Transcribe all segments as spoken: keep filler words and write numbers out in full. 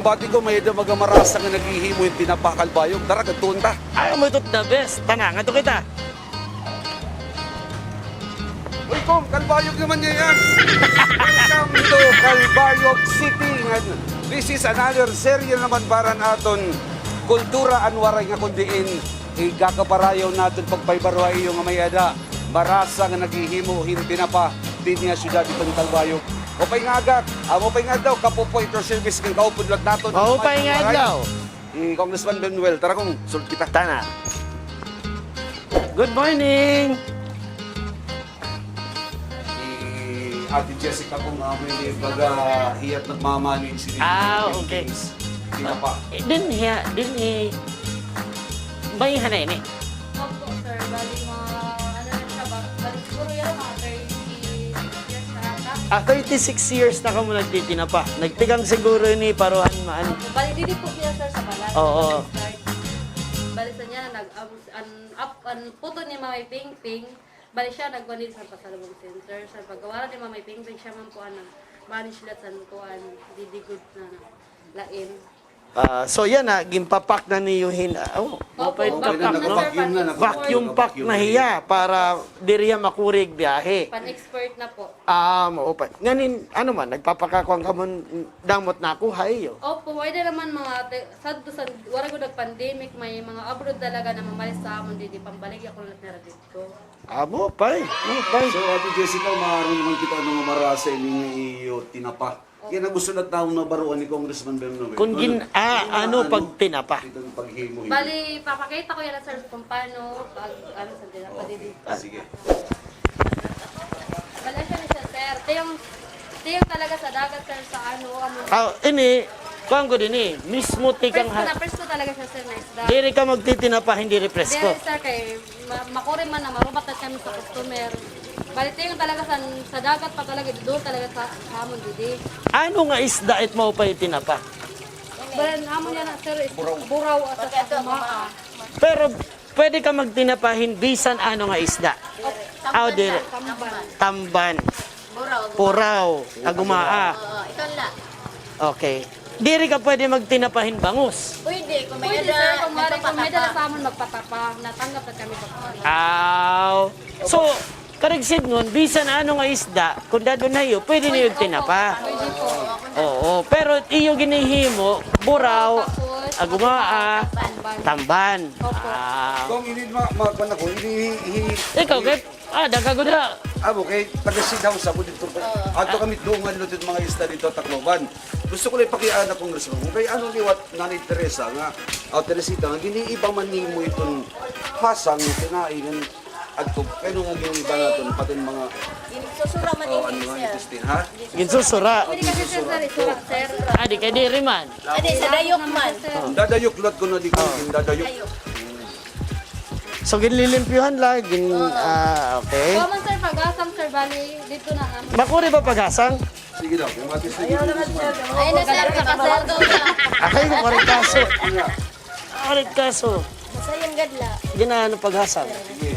Pati ko may-ada mga marasa nga naghihimo hin tinapa, Calbayog. Tara, kadtuon ta. Ay, amo ito the best. Tana, ngadto kita. Uy, Kong, Calbayog naman niya yan. Welcome to Calbayog City. Ngan, this is another serye naman para han aton kultura an Waray, nga kon diin igakaparayaw naton pagpahibaro ha iyo nga may-ada marasa nga naghihimo hin tinapa dinhi ha syudad hiton Calbayog. Maupay nga aga, ah, maupay nga adlaw, kapopoy, ito service kan kaupod lat naton. Maupay nga adlaw. Hi Congressman Benuel, tara Kong, sulod kita. Tana. Good morning. Hi Ate Jessica Kong, ah, may baga hiya it nagmamanage dinhi. Ah, okay. Tinapa. Eh, dinhi, dinhi. May-ada ini. Opo, sir. Bali, mga, ano na siya, ba-, bali, siguro yan, mga thirty-six years na ata. Ah, thirty-six years na kamo nagtitinapa. Nagtikang siguro ini, paruhan, maan. Opo, bali, didi po siya, sir, sa balay. Oo. Nag-start. Bali, sa niya, nag-, um, an, up, an, puto ni Mamay Pingping. Bali, siya, nagkuan didi sa pasalubong center. Sa pagkawara ni Mamay Pingping, siya man po, an, nag-manage lahat sa kuan, didi good na, na, lain. Ah, so, yana, ginpapak na niyo hin-, ah, oh, maupay it papak, no? Vacuum pack na hiya para diri hiya makurig biyahe. Pan-export na po. Ah, maupay. Ngan hin-, ano man, nagpapakakuan kamo, damo it nakuha iyo? Opo, may-ada naman mga te-, sadto sa, waray gud nag-pandemic, may mga abroad talaga nga mamalit sa amon didi, pambaligya kuno la nira didto. Ah, maupay, maupay. So, Ate Jessica, maaram naman kita ano nga marasa ini nga iyo tinapa. Kay gusto la namon mabaroan ni Congressman Bem Noel. Kon gin-, ah, ano, pagtinapa. Iton paghimo hini. Bali, papakita ko yana, sir, kon paano pag, ano, sa tinapa didi. Ah, sige. Bali, siya ni siya, sir. Ito yung, ito yung talaga sa dagat, sir, sa ano, ano. Ah, ini, kuan gud ini, mismo tikang presko na, presko talaga siya, sir, na isda. Diri ka magtitinapa hin diri presko. Diri, sir, kay Ma-, makuri man na marubat na kami sa customer. Bali, ito yung talaga sa, sa dagat pa talaga, doon talaga sa, sa amon, didi. Ano nga isda it maupay tinapa? Bali, amon yana, sir, is buraw at saka gumaa. Pero pwede ka magtinapa hin bisan ano nga isda? Aw, diri. Tamban. Tamban. Puraw, agumaa. Oo, ikaw la. Okay. Diri ka pwede magtinapa hin bangus? Pwede, kung may-ada, sir, kung may-ada la sa amon magpatapa, natanggap na kami pagpatapa. Aw. So, karuyag sidngon, bisan ano nga isda, kon dad-on ha iyo, pwede niyo tinapa. Pwede po. Oo, pero iyo ginhihimo, buraw, agumaa, tamban. Opo. Ah. Kung ini, ma-, ma-, kuan ako, ini, hi-, ikaw, kay Ah, daga gud ha. Amo, kay taga-seed house ako didto. Oo. Adto kami dungan luto mga isda didto, Tacloban. Gusto ko lang ipakiana, Congressman, kay ano liwat Nanay Teresa nga, ah, Teresita, nga giniiba man nimo iton hasang, kinain, adto, kay nung giniiba naton, pati mga, ginsusura man, oh, ini, ano nga, sir. Intestine, ha? Ginsusura. Pwede kasi, sir, sir, isura, sir. Ah, di kay diri man. Ah, di, sa dayok man. Dadayok, luwat ko na di ko, dadayok. Dayok. So, ginlilimpyuhan la, gin-, ah, okay. Kuha man, sir, paghasang, sir, bali, didto na, ah. Makuri ba paghasang? Sige daw, kung matis na. Ayaw na, sir. Ay, na, sir, kapasal ko na. Akay ko, karikaso. Karikaso. Masayang gadla. Ginaano paghasang? Sige.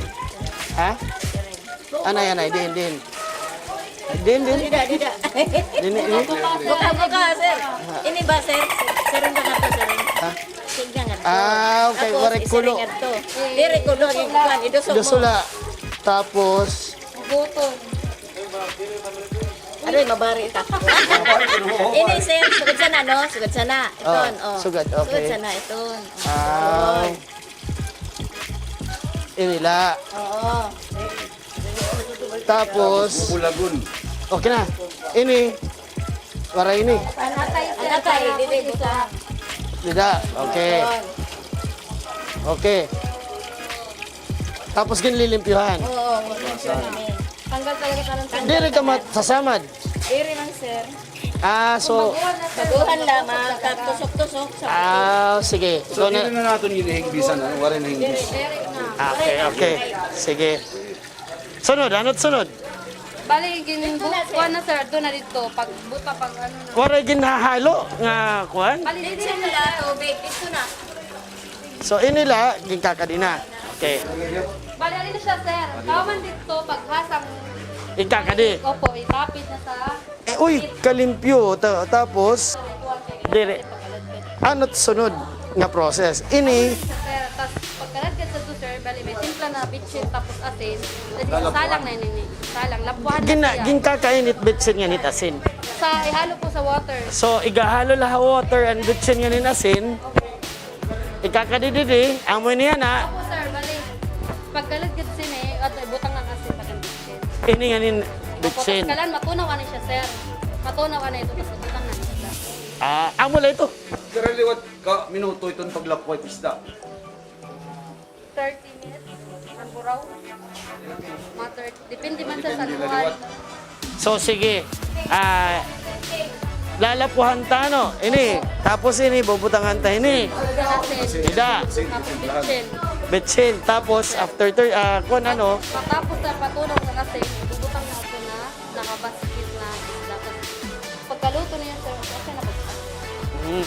Ha? Anay, anay, din, din. Din, din. Dida, dida. Din, din. Buka, buka, sir. Ini ba, sir? Sir, ang ganito, sir. Ha? Tignan nga. Ah, okay. Tapos, waray kulo. Isa rin nga to. Diri kulo, ang kuan, iduso mo. Iduso la. Tapos? Buton. Aray, mabari ka. Ini, sir, sugad sana, no? Sugad sana. Iton, oh. Sugad, okay. Sugad sana, iton. Ah. Ini la. Oo. Tapos, bulagon. Okay na. Ini. Waray ini. Ang atay, sir, atay, dili, buta. Dida, okay. Okay. Tapos ginlilimpyuhan. Oo, ginlilimpyuhan. Tanggal talaga ka ng tanggal. Diri ka mat-, sasamad. Diri man, sir. Ah, so, baguhan lamang, tusok-tusok sa. Ah, sige. So, diri na naton ginhihingbisan, ano? Waray na hingbis. Diri, diri na. Okay, okay. Sige. Sunod, ano it sunod? Bali, gin-, bu-, kuan na, sir, doon na dito. Pag, buta, pag ano na. Waray ginhahalo nga kuan? Bali, dito na, sir. Tubig, dito na. So, ini la, ginkakadi na. Okay. Bali, ano siya, sir? Kaman dito, paghasang. Inkakadi? Opo, itapid na sa. Eh, uy, kalimpyo. Ta-, tapos, diri. Ano it sunod nga process? Ini. Sir, tas pagkalagad sa to, sir, bali may timpla na bitsin tapos asin. Tapos isasalang na ini. Isasalang. Lapwahan na siya. Ginkakainit bitsin ngan it asin. Sa ihalo po sa water. So, igahalo la ha water an bitsin ngan in asin. Ikakadididi, amo ini yana. Opo, sir, bali. Pagkalagad sini, ato ibutang an asin pag an bitsin. Ini ngan in bitsin. Opo, tas kalan matunaw ani siya, sir. Matunaw ani ito, tas ibutang na siya. Ah, amo la ito. Sir, liwat ka minuto iton paglapway isda. Thirty minutes. An buraw. Mga thirty. Depende man sa saluhan. So, sige. Ah, lalapwahan ta, no? Ini. Tapos ini, bubutangan ta ini. Ida. Tapos bitsin. Bitsin. Tapos, after thir-, ah, kun ano? Matapos na patunaw na kasi, bubutang na ako na. Nakabasket na isda. Pagkaluto niya, sir, okay na pag- Mm.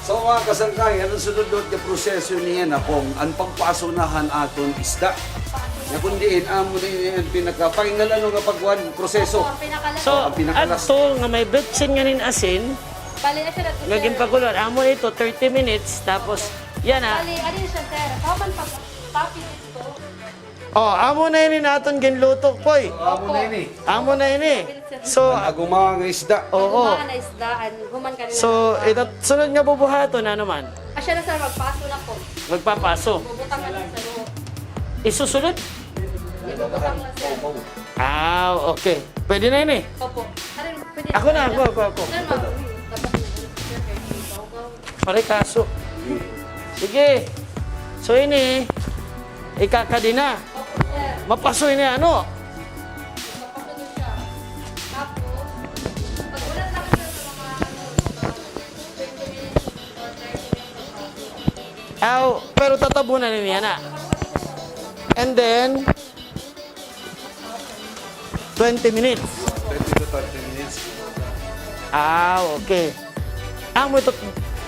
So, mga kasangkayan, an sunod nga proseso niya na kung an pagpaso na han aton isda. Na kun diin, amo na ini an pinaka-final ano nga pagkuan, proseso. Opo, an pinaka-last. So, an pinaka-last. Adto nga may bitsin ngan in asin, bali, asa na to, sir? Nga ginpakulor, amo ito, thirty minutes, tapos, yana. Bali, ano siya, sir? Kahuman pag topping ito. Oh, amo na ini an aton ginluto, Poy. Amo na ini. Amo na ini. So, an aguma nga isda. Oo. Aguma nga isda, an human kanina. So, ito, sunod nga bubuhaton, ano man? Ah, siya na, sir, magpaso na po. Magpapaso. Bubutangan na, sir. Isusunod? Ibubutang na, sir. Ah, okay. Pwede na ini? Opo. Ako na, ako, ako, ako. Sir, ma'am. Dapat na, sir, kaya yung Parikaso. Sige. So, ini, ikakadi na. Mapaso ini, ano? Aw, pero tatabunan ini yana. And then, Twenty minutes. Twenty to thirty minutes. Ah, okay. Amo ito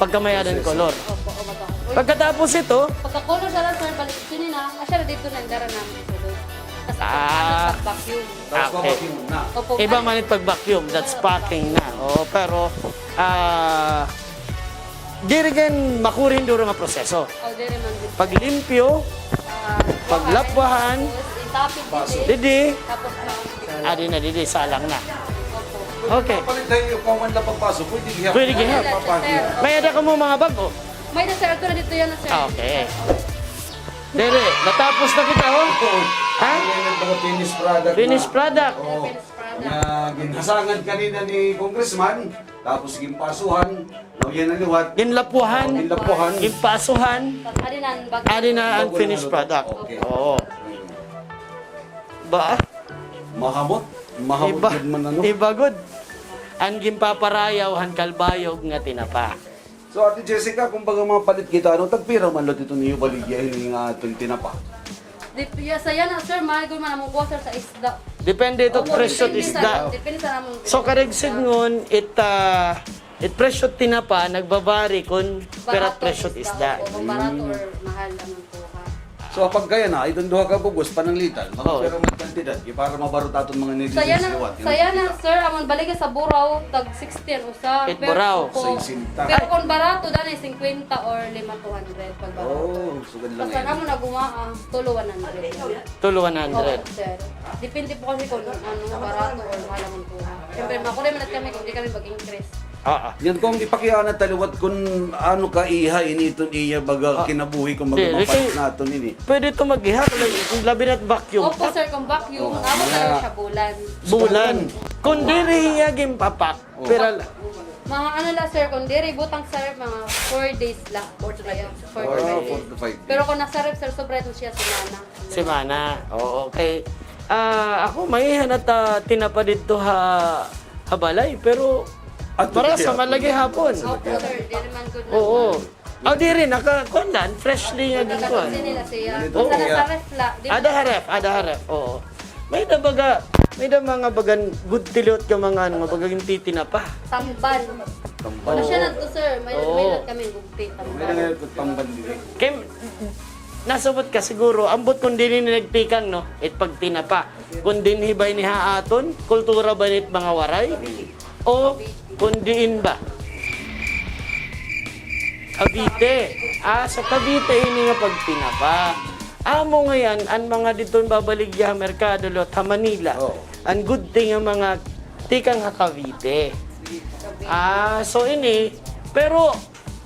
pagkamay-ada hin color. Opo, opo. Pagkatapos ito? Pagka-color na la, sir, balik sini na, asya na dito na, dara namin sa loob. Tapos ano, pag-vacuum. Tapos okay. Pag-vacuum na. Opo. Iba man it pag-vacuum, that's packing na. Oo, pero, ah, Diri gani makuri hin duro nga proseso. Oh, diri man gud. Paglimpyo, ah, paglapwahan, tapos itapik didi. Didi. Tapos, ah, adi na didi, salang na. Opo. Okay. Palit tayo yung kahuman la pagpaso. Pwede gihap. Pwede gihap. Papahid. May-ada kamo mga bag-o? May-ada, sir. Ato na dito yana, sir. Ah, okay. Diri, natapos na kita, ho? Oo. Ha? Ano yung mga finished product na? Finished product. Oo. Finished product. Na ginhasangan kanina ni Congressman. Tapos ginpasuhan, no, yana liwat. Ginlapwahan. O, ginlapwahan. Ginpasuhan. Adi na an finished product. Okay. Oo. Ba? Mahamot. Mahamot gud man, ano? Iba gud. An ginpaparayaw han kalbayog nga tinapa. So, Ate Jessica, kumbaga mapalit kita, ano, tagpira man liwat iton iyo baligya hini nga aton tinapa? Dep-, ya, sa yana, sir, mahal gud man amon kuha, sir, sa isda. Depende ito presyo hit isda. Depende sa amon. So, karuyag sidngon, it, ah, it presyo hit tinapa, nagbabari kon pira it presyo hit isda. Opo, kon barato or mahal amon kuha. So, pagka yana, iton duha ka bug-os, pananglitan, mga pira man kantidad, para mabaro ta aton mga netizens liwat. Sa yana, sir, amon baligya sa buraw, tag sixty an usa. It buraw. Pero kon barato, danay singkwenta or lima, two hundred, pag barato. Oh, sugad la. Basta amo na gumaa, tulo one hundred. Tulo one hundred. Opo, sir. Depende po kasi kung ano, barato or mahal amon kuha. Siyempre, makuri man kami kung di kami mag-increase. Oo. Yan, kung ipakiana ta liwat kung ano kaiha ini iton iya baga kinabuhi kung magpapalit naton ini. Pwede ito mag-iha, labi na it vacuum. Opo, sir, kung vacuum, amo na siya bulan. Bulan. Kung diri hiya ginpapak, Pira la? Mga ano la, sir, kung diri butang sa ref, mga four days la. Four to five days. Four to five days. Pero kung nasa ref, sir, sobra ito siya semana. Semana. Oo, okay. Ah, ako, maiha na ta tinapa didto ha, ha balay, pero marasa man la gihapon. Opo, sir, diri man gud na. Oo. Aw, diri, naka-, kuan la, freshly nga ginkuan. Nila siya. Oo. Sa, sa ref la, di. Ada ha ref, ada ha ref, oo. May-ada baga, may-ada mga bagan gudti liwat ka mga ano, nga baga gintitinapa. Tamban. Tamban. Ano siya na to, sir? May, may-ada kami gudti, tamban. May-ada nga tamban diri. Kay, nasabot ka siguro, ambot kon diri ni nagtikang, no? It pagtinapa. Kon dinhi ba ini ha aton, kultura ba ini it mga Waray? O kon diin ba? Cavite. Ah, sa Cavite ini nga pagtinapa. Amo ngay-an, an mga didto babaligya ha merkado, lot, ha Manila. Oo. An gudti nga mga tikang ha Cavite. Ah, so ini, pero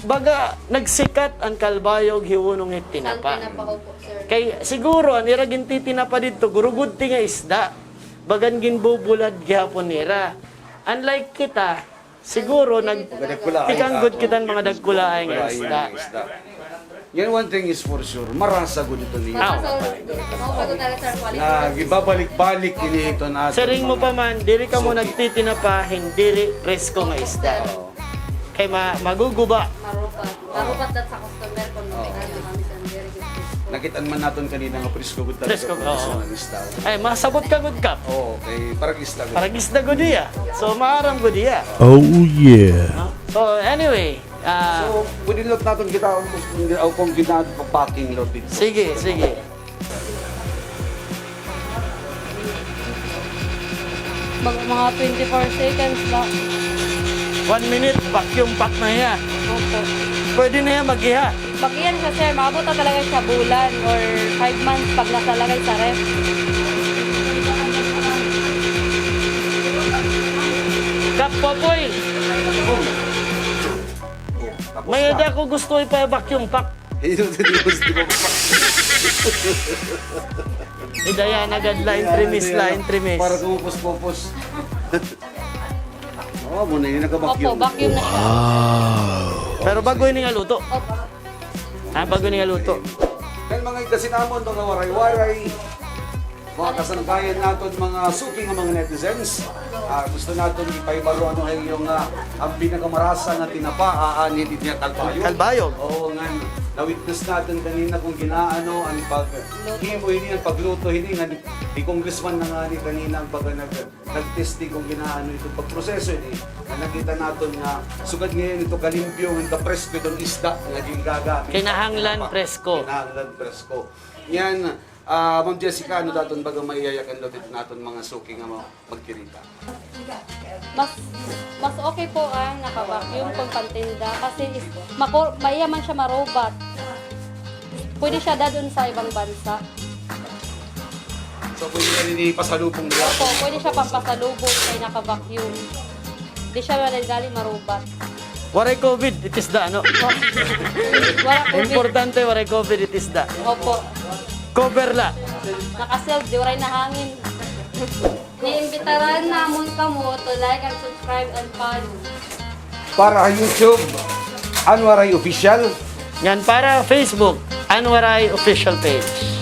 baga nagsikat an kalbayog hi Wunong hit tinapa. San tinapa, opo, sir. Kay siguro, an ira gintitinapa didto, gurugudti nga isda. Bagan ginbubulad gihapon nira. Unlike kita, siguro, nag-, tikang gud kita han mga dagkulaay nga isda. Yan, one thing is for sure, marasa gud ito niya. Marasa, mao pa gud talaga, sir, quality. Nga gibabalik-balik ini ito na. Siring mo pa man, diri kamo nagtitinapa hin diri presko nga isda. Oo. Kay ma-, maguguba. Marupat. Marupat dat sa customer kon ano kami sa diri. Nakit-an man naton kanina nga presko gud talaga. Presko, oo. Ay, masabot ka gud, Kap. Oo, kay parag isda gud. Parag isda gud hiya. So, maaram gud hiya. Oh, yeah. No? So, anyway, ah, so, pwede lot naton kita kon, kon ginaano pag-packing lot dito. Sige, sige. Mag-, mga twenty-four seconds la. One minute, vacuum pack na hiya. Opo. Pwede na hiya mag-iha. Mag-iha na siya, sir. Maabot na talaga siya bulan or five months pag nasa lagay sa ref. Kap Popoy! May-ada ako gusto ipa-vacuum pack. Ito, ito, ito, ito. Idaya na gad la, entremis la, entremis. Para kumupos-kupos. Oo, amo na ini, naka-vacuum. Opo, vacuum na siya. Wow. Pero bag-o ini nga luto? Opo. Ah, bag-o ini nga luto. Kay mga igkasi namon, mga Waray-Waray, mga kasangkayan naton, mga suki nga mga netizens, ah, gusto naton ipahibaro ano ha iyo nga, ah, an pinakamarasa nga tinapa, ah, anhi didi nga Calbayog. Calbayog. Oo, ngan na-witness naton kanina kon ginaano an paghimo hini, an pagluto hini, ngan hi Congressman na ngani kanina an baga nag-, nag-test hini kon ginaano iton pagproseso hini. Ngan nakita naton nga sugad ngay-an ito kalimpyo ngan kapresko iton isda nga gingagamit. Kinahanglan presko. Kinahanglan presko. Ngan, ah, Ma'am Jessica, ano daton baga maiyayakan daw dito naton mga suki nga mga magtirita? Mas, mas okay po ang naka-vacuum kung pantinda kasi is, mako-, maiya man siya marubat. Pwede siya dadon sa ibang bansa. So, pwede na rin ipasalubong dito? Opo, pwede siya pampasalubong kay naka-vacuum. Di siya wala gali marubat. Waray COVID, it isda, ano? Wala COVID. Importante, waray COVID, it isda. Opo. Cover la. Naka-sealed, di waray nahangin. Niimbitaran namon kamo to like and subscribe and follow. Para ha YouTube, An Waray Official. Ngan para Facebook, An Waray Official Page.